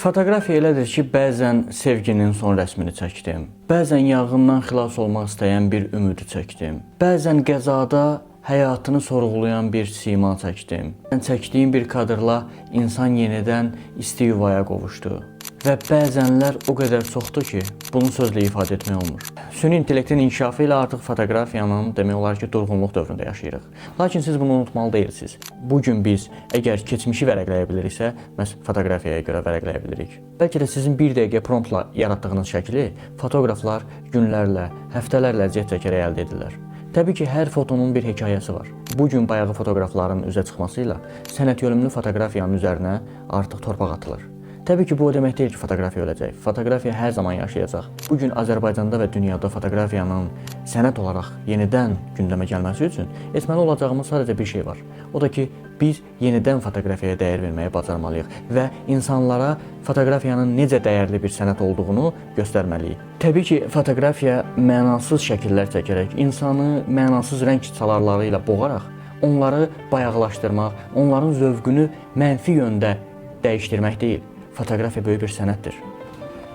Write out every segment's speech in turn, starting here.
Fotoqrafiya elədir ki, bəzən sevginin son rəsmini çəkdim. Bəzən yanğından xilas olmaq istəyən bir ümidi çəkdim. Bəzən qəzada həyatını sorğulayan bir sima çəkdim. Mən çəkdiyim bir kadrla insan yenidən isti yuvaya qovuşdu. Və bəzənlər o qədər çoxdur ki, bunu sözlə ifadə etmək olmur. Süni intellektin inkişafı ilə artıq fotoqrafiyanın demək olar ki, durğunluq dövründə yaşayırıq. Lakin siz bunu unutmalı deyilsiniz. Bu gün biz əgər keçmişi vərəqləyə biliriksə, məhz fotoqrafiyaya görə vərəqləyə bilirik. Bəlkə də sizin bir dəqiqə promptla yaratdığınız şəkli fotoqraflar günlərlə, həftələrlə əziyyət çəkərək əldə edirlər. Təbii ki, hər fotonun bir hekayəsi var. Bu gün bayağı fotoqrafların üzə çıxması ilə sənət yönümlü fotoqrafiyanın üzərinə artıq torpaq atılır. Təbii ki, bu o demək deyil ki, fotoqrafiya öləcək. Fotoqrafiya hər zaman yaşayacaq. Bu gün Azərbaycanda və dünyada fotoqrafiyanın sənət olaraq yenidən gündəmə gəlməsi üçün etməli olacağımız sadəcə bir şey var. O da ki, biz yenidən fotoqrafiyaya dəyər verməyi bacarmalıyıq və insanlara fotoqrafiyanın necə dəyərli bir sənət olduğunu göstərməliyik. Təbii ki, fotoqrafiya mənasız şəkillər çəkərək, insanı mənasız rəng çalarları ilə boğaraq onları bayağılaşdırmaq, onların zövqünü mənfi yöndə dəyişdirmək deyil. Fotoqrafiya böyük bir sənətdir.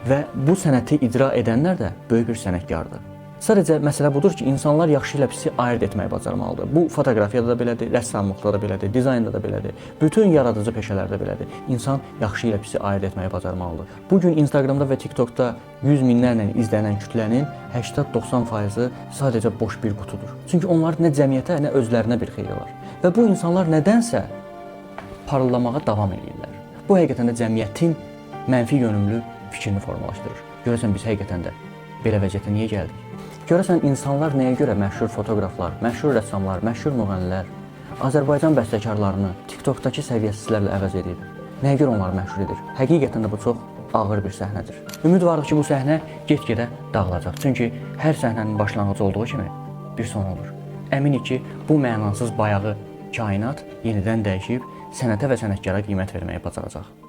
Və bu sənəti icra edənlər də böyük bir sənətkardır. Sadəcə məsələ budur ki, insanlar yaxşı ilə pisi ayırd etməyi bacarmalıdır. Bu fotoqrafiyada da belədir, rəssamlıqda da belədir, dizaynda da belədir. Bütün yaradıcı peşələrdə belədir. İnsan yaxşı ilə pisi ayırd etməyi bacarmalıdır. Bu gün Instagramda və TikTokda 100 minlərlə izlənən kütlənin 80-90%-i sadəcə boş bir qutudur. Çünki onların nə cəmiyyətə, nə özlərinə bir xeyri var. Və bu insanlar nədənsə parıldamağa davam eləyirlər. Bu həqiqətən də cəmiyyətin mənfi yönümlü fikrini formalaşdırır. Görəsən biz həqiqətən də belə vəziyyətə niyə gəldik? Görəsən insanlar nəyə görə məşhur fotoqraflar, məşhur rəssamlar, məşhur müğənnilər, Azərbaycan bəstəkarlarını TikTokdakı səviyyəsizlərlə əvəz edir? Nəyə görə onları məşhur edir? Həqiqətən də bu çox ağır bir səhnədir. Ümid varıq ki, bu səhnə get-gedə dağılacaq. Çünki hər səhnənin başlanğıcı olduğu kimi bir son olur. Əminik ki, bu mənasız bayağı kainat yenidən dəyişib sənətə və sənətkara qiymət verməyi bacaracaq.